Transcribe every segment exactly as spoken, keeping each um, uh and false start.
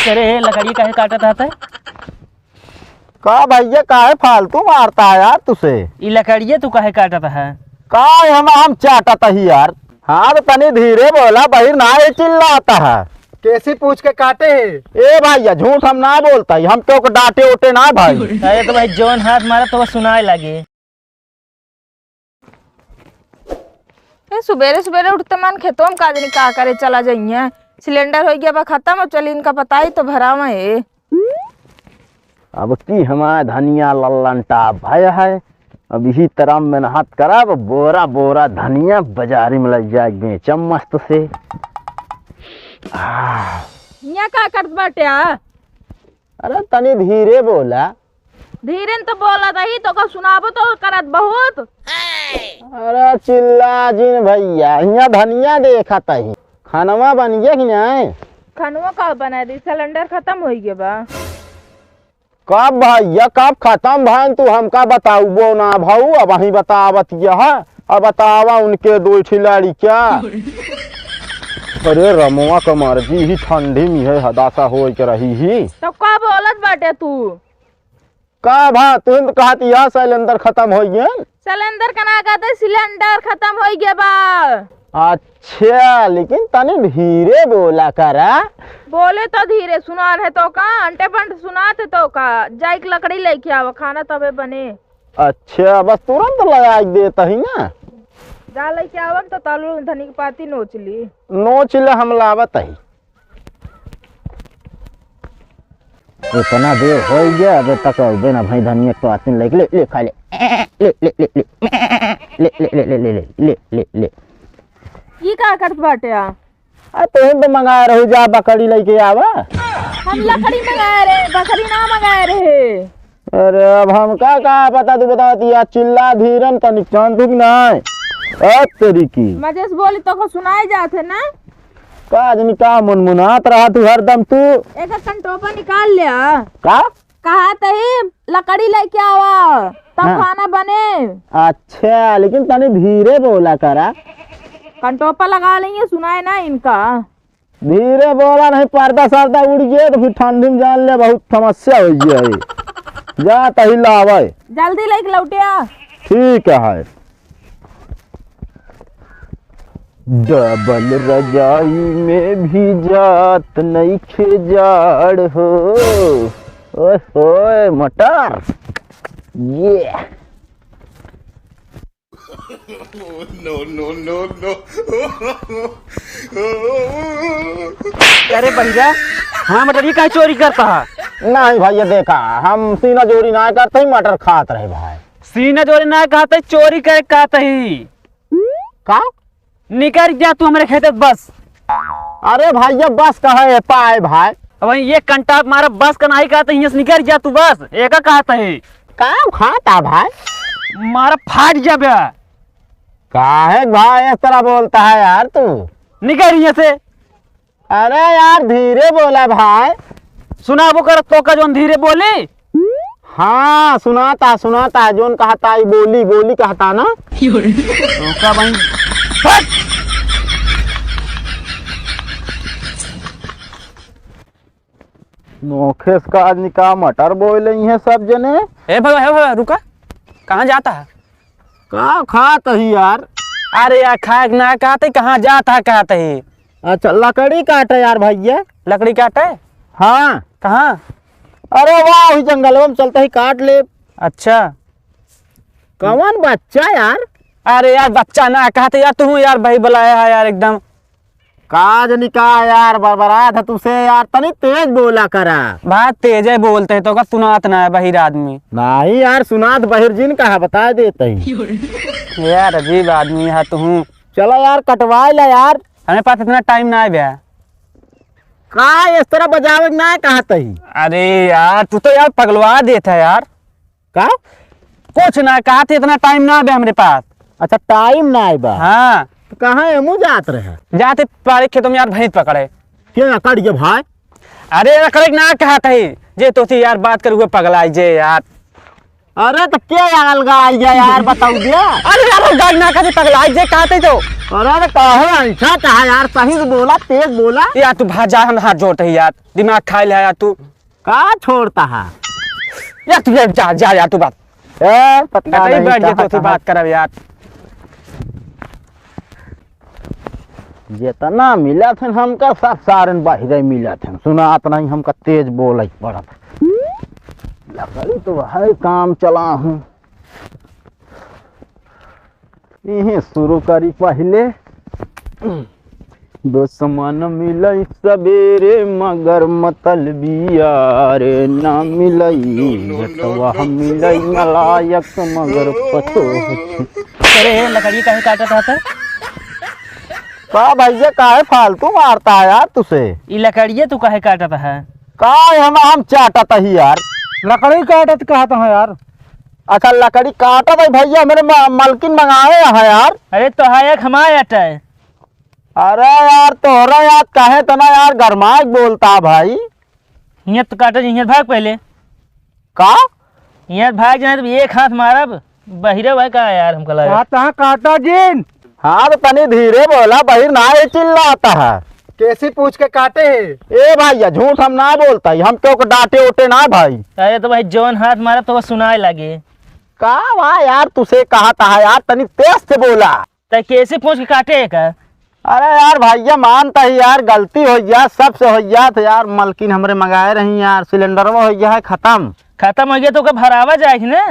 अरे, लकड़ी काहे काटत हत है? का भैया, काहे फालतू मारता है यार तुसे? ई लकड़िया तू काहे काटत है? का हम, हम चाटत ही यार। हाँ, तो तनी धीरे बोला, बहिर ना ये चिल्लाता है। कैसी पूछ के काटे है? ए भैया, झूठ हम ना बोलता ही, हम क्यों को डांटे उटे ना भाई। अरे तो भाई, जौन हाथ मारा तो वो सुनाए लगे। ए, सुबेरे सुबेरे उठते मन खेतवा में का जानी का करे चला जाइए। सिलेंडर होइ गया बा खतम, और चली इनका बताई तो भरावा है। अब की हमार धनिया लल्लन टाप भय है, अब यही तरह मेहनत करब, बोरा बोरा धनिया बाजारी में लग जाए बेचम मस्त से। आह। हियाँ का करत बाटे आ? अरे तनी धीरे बोला। धीरे न तो बोलत ही, तोका सुनाबो तो करत बहुत। अरे चिल्ला जिन भैया, हियाँ धनिया देखत ही। खानवा बन गया कि नाहीं? खानवा का बना दी, सिलेंडर खतम होइ गया बा। कब भैया, कब खतम भन? तू हमका बताउबो ना भाऊ, अबहीं बतावत यह। अब बतावा उनके दो ठी लड़िका। अरे रमवा क मर्जी ही, ठंडी में है हदासा होइ के रही ही। तब का बोलत बाटे तू? का भा, तुम तो कहत यह सिलेंडर खतम होइ गया। सिलेंडर का ना कहते, सिलेंडर खतम होइ गया बा। अच्छा, लेकिन तनी धीरे बोला करा। बोले तो धीरे, सुनान है तो का, अंटे पंट सुनात है तो का, जाइक लकड़ी लइके आवा, खाना तबे बने। अच्छा, बस तुरंत लगा देता ही ना। जा लइके आवा तो तालू धनी के पाती नोच ली। नोच ले, हम लावत ही। इतना देर होइ गया, अबे तक अबे ना भाई, धनिया तो आती लेके ले, ले खा ले। ले, ले, ले, ले। ले, ले, ले, ले, ले, ले, ले, ले, ले। ई का करत बाटे आ? आ, तोहन तो मंगाए रहू, जा बकरी लइके आवा। हम लकड़ी मंगाए रहे, बकरी ना मंगाए रहे। अरे, अब हमका का पता, तू बतावत या चिल्ला धीरन तनिक, जानत ही कि नाहीं? ए तेरी की। मजे से बोली तो को सुनाई जात है ना? का जनी का मुनमुनात रहा तू हरदम तू? एकर कंटोपा निकाल लिया। का? कहा तही लकड़ी लइके आवा, तब हाँ। खाना बने। अच्छा, लेकिन तनी धीरे बोला करा। कंटोपा लगा लेंगे, सुनाए ना इनका। धीरे बोला, नहीं पर्दा सर्दा उड़ गए तो फिर ठंडी में जान ले बहुत समस्या होइ जाए। जा तही लावे। जल्दी लइके लौटे आ। ठीक है। डबल रजाई में भी जात नइखे जाड़ हो। ओए होए मटर। ये। No, no, no, no। अरे बहिरा, हाँ मटर, ये काहे चोरी करता है? नहीं भैया, देखा, हम सीना जोरी ना करते ही मटर खात रहे भाई। सीना जोरी ना कहते, चोरी करे कहते ही। का? निकर जा तू हमरे खेते से बस। अरे भैया, बस कहे है पाए भाई। अब ये कंटाप मारा, बस का नहीं कहते, हियां से निकर जा तू बस। एका कहते ही। का खाता भाई? मारा फाट जाबे। काहे भाई इस तरह बोलता है यार तू? निकर हियां से। अरे यार, धीरे बोला भाई। सुनाबो कर तो का जौन धीरे बोली? हाँ, सुनाता, सुनाता, जौन कहता, ई बोली, बोली कहता ना। तो का भाई? हट! नोखेस का आदमी का मटर बोए ले हैं सब जने। ए भगा, ए भगा, रुका। कहाँ जाता है? का खात ही यार? अरे यार, खाए के ना कहते, कहाँ जाता है कहते ही। अच्छा, लकड़ी काटे यार भैया। लकड़ी काटे? हाँ। कहाँ? अरे वाह, वही जंगलवा में चलते ही काट ले। अच्छा। कौन बच्चा यार? अरे यार, बच्चा ना कहते यार, तू यार भाई बुलाया है यार एकदम। का जनी का यार, बरबरात है तुसे यार, तनी तेज बोला करा। भाई तेजे बोलते हैं तो का सुनात ना है बहिर आदमी। नहीं यार, सुनात बहिर जिन कहा बता देते हैं। यार अजीब आदमी है तू। चलो यार, कटवाए ला यार। हमें पास इतना टाइम ना है भैया। का इस तरह बजावे के ना कहत ही? अरे यार, तू तो यार पगलवा देत है यार। का? कुछ ना, कहा थे इतना टाइम ना बे हमरे पास। अच्छा, टाइम ना आए बा? हाँ। तो कहाँ है? हमू जात रहे। जाते पारे खेतों में यार भैंस पकड़े। क्यों अकड़ गए भाई? अरे अकड़े ना कहा थे, जे तोसी यार बात करू पगलाई जे यार। अरे तो के अलगा आई गया यार, बताओ दिया। अरे यार, गाड़ी ना खाते पगला जे कहते तो। अरे तो कहो ऐसा कहा यार, सही से बोला, तेज बोला। यार तू भाग जा, हम हाथ जोड़ते ही यार, दिमाग खाए ले यार तू। का छोड़ता है? यार तू यार जा, जा यार तू बात। ए, पता नहीं बैठ जा, तो बात करब यार। जितना मिलत हन हमका, सब सारन बाहिरे मिलत हन। सुनात नहीं हमका, तेज बोले पड़त। लकड़ी तो है, काम चला हूँ। इहे शुरू करी पहिले। दुश्मन मिले सबेरे मगर मतलबी यार ना मिले, बेटवा मिले नलायक मगर पतो। अरे लकड़ी काहे काटत रहता? का भैया, काहे फालतू मारता है यार तुसे? ई लकड़िया तू काहे काटत है? का हम, हम चाटत ही यार। लकड़ी काटत कहत है यार। अच्छा, लकड़ी काटत है भैया, मेरे म-, मलकिन मंगाए है यार। अरे तो है एक हमारे अटे। अरे यार, तोहरा यार काहे तना यार गरमाए के बोलता भाई? हियाँ तो काटत, हियाँ भाग पहिले। का? हियाँ भाग जाए तो एक हाथ मारब, बहिरे भाई का यार हमका लगा। काटा, काटा जिन। हाँ, तो तनी धीरे बोला, बहिर ना ये चिल्लाता है। कैसी पूछ के काटे है? ए भैया, झूठ हम ना बोलता ही, हम क्यों को डांटे उटे ना भाई। अरे तो भाई, जौन हाथ मारब तो वो सुनाए लागे। का बा यार, तुसे कहा था यार, तनी तेज से बोला। त कैसे पूछ के काटे है का? अरे यार भैया, मानता ही यार, गलती हो गया, सबसे हो गया था यार, मलकिन हमरे मंगाए रही यार, सिलेंडरवा हो गया है खत्म। खत्म हो गया तो ओका भरावा जाए ही ना।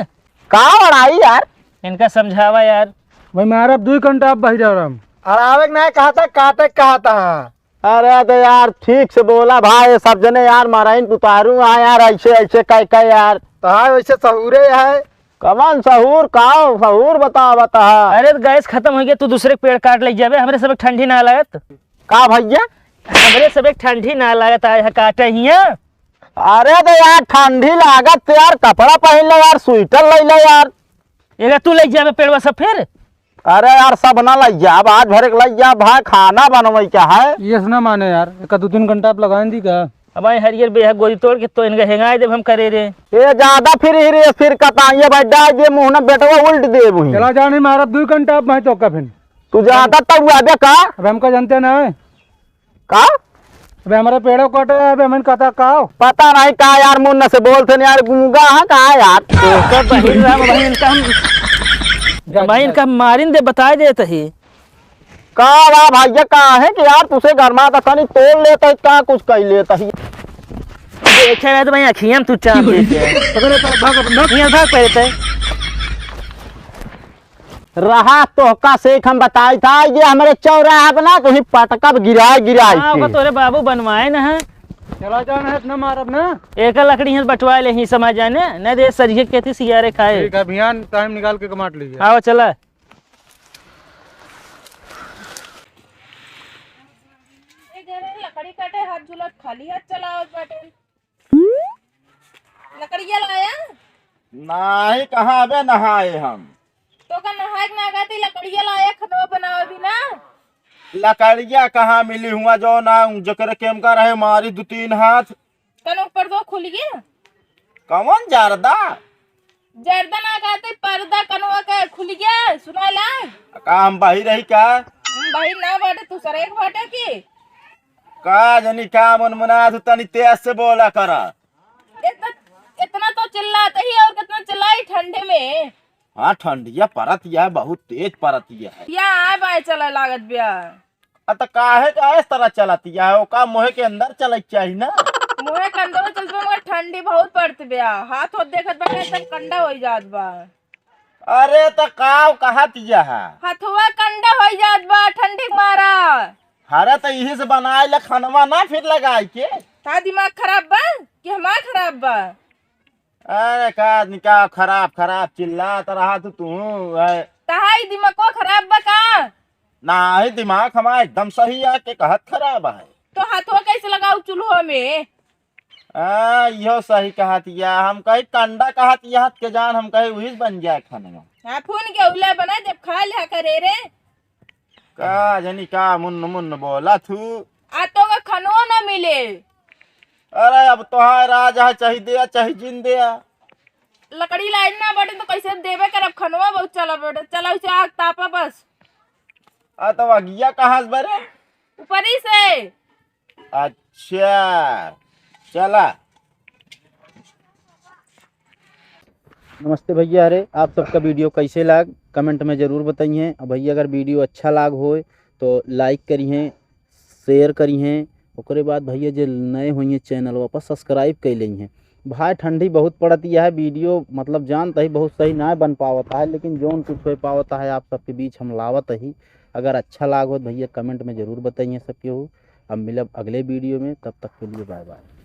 का बड़ाई यार? इनका समझावा यार। भाई मारब दुई घंटा, अब बहिरा राम। अरे आवे के ना कहा था, काटे के कहा था। अरे तो यार ठीक से बोला भाई, सब जने यार माराइन उतारू हाँ यार, ऐसे ऐसे कह कह यार। तो हाँ, वैसे सहूरे है। कवन सहूर, का सहूर बता बता। अरे तो गैस खत्म हो गया, तू दूसरे के पेड़ काट ले जाबे, हमरे सब ठंडी ना लागत। का भैया? हमरे सब ठंडी ना लागत, आज काटे हिया। अरे तो यार ठंडी लागत तो यार कपड़ा पहन ले यार, स्वेटर ले ले यार। एगा तू ले जाबे पेड़वा सब फिर। अरे यार, सब ना लइया, अब आज भरे के लइया, भाई खाना बनवै के है। ये से ना माने यार, एक दो तीन घंटा आप लगाइन दी का? अब आई हरियर बेहा गोरी तोड़ के तो इनका हेंगाए देब हम करे रे। ए, ज्यादा फिर ही रे, फिर कताइए भाई, डाल दे मुंह ना बेटवा उल्ट देब ही। चला जा, नहीं मारब दुई घंटा आप मैं तो का फिर। तू ज्यादा तब आबे का? अब हमका जानते ना है। का? अबे हमारे पेड़ो कटे, अबे हमन कहता का हो? पता नहीं का यार, मुन्ना से बोलते नहीं यार, गूंगा है का यार? ओकर बहिन राम, बहिन का हम, जा, बहिन जा। का मारिन दे, बताए देत ही। का बा भैया, का है कि यार तुसे घर में तनी तोड़ लेते ही, का कुछ कह लेते ही। देखे रहे तो भाई अखियां तू चांद देखे। पकड़े तो भाग अपना। ये भाग पहले ते। रहा तोहका से एक हम बताई था, ये हमरे चौराहा पे ना कहीं पटकब गिराए गिराए हाँ, के। ओका तोरे बाबू बनवाए न है। चला जाना है, इतना मारब ना। एक लकड़ी यहाँ बटवा ले ही समझ जाने, नहीं दे सरिये के थी सियारे खाए। ठीक है, अभियान टाइम निकाल के कमाट लीजिए। आओ चला। ए घरे लकड़ी काटे हाथ झुलत खाली हाथ चलावत बाटे। लकड़िया लाया? नाही, कहाँ अबे नहाए हम। तो का नहाए के ना कहती, लकड़िया लाया, खाना बनावे भी ना। लकड़िया कहाँ मिली हुआ जो ना, जकरे केमका रहे मारी दो तीन हाथ। कनो पर्दो खुल गया? कौन जर्दा? जर्दा ना कहते, पर्दा कनवा के खुल गया, सुनाला? का हम बही रही का? हम बही ना बाटे, तू सरेक बाटे की? का जनी का मन मना, तू तनी तेज से बोला करा। इतना, इतना तो चिल्लाते ही और कितना चिल्लाई ठंडे में। हाँ, ठंडिया परत या है, बहुत तेज परत या है। या आए बाए चले लागत ब्या। आ, त काहे का इस तरह चलत या है? ओका मोहे के अंदर चले के चाही ना। मोहे के अंदर चलत बा, मगर ठंडी बहुत पड़त ब्या। हाथ होत देखत बा, एकदम कंडा होई जात बा। अरे, त काव कहत या है? हथवा कंडा होई जात बा, ठंडी के मारा। अरे, त इही से बनाए ला खनवा ना फिर लगाई के। ता दिमाग खराब बा कि हमार खराब बा? अरे का आदमी का खराब खराब चिल्लात रहा तू, तू है। तहाई दिमागो खराब बा का? नाही, दिमाग हमारा एकदम सही है, के कहत खराब है। तो हाथवा कैसे लगाऊ चूल्हो में? आ, इहो सही कहत या, हम कही कंडा कहत या, के जान हम कही उही बन जाए खाने में। हाँ, फोन के उला बना जब खा लिया करे रे। का जनी का मुन्न मुन्न बोला थू। आ तो का खनो न मिले। अरे अब तोहार राज है, चाहे दे, चाहे जिन दे। लकड़ी लाइन ना बाटे तो कैसे देबे करब? खनवा बहुत चला बाटे, चला उसे आग तापा बस। आ, तो अगिया कहाँ से बरे? ऊपरी से। अच्छा, चला। नमस्ते भैया, अरे आप सबका वीडियो कैसे लाग, कमेंट में ज़रूर बताइए। और भैया, अगर वीडियो अच्छा लाग होए तो लाइक करिहें, शेयर करिहें। ओकरे बाद भैया, जे नए होइहें चैनलवा पर, सब्सक्राइब कर लेइहें। भाई, ठंडी बहुत पड़त यह है, वीडियो मतलब जानत ही बहुत सही ना बन पावत है, लेकिन जौन कुछ हो पावत है आप सबके बीच हम लावत ही। अगर अच्छा लाग हो तो भैया, कमेंट में ज़रूर बताइए सब केहू। अब मिलब अगले वीडियो में, तब तक के लिए बाय बाय।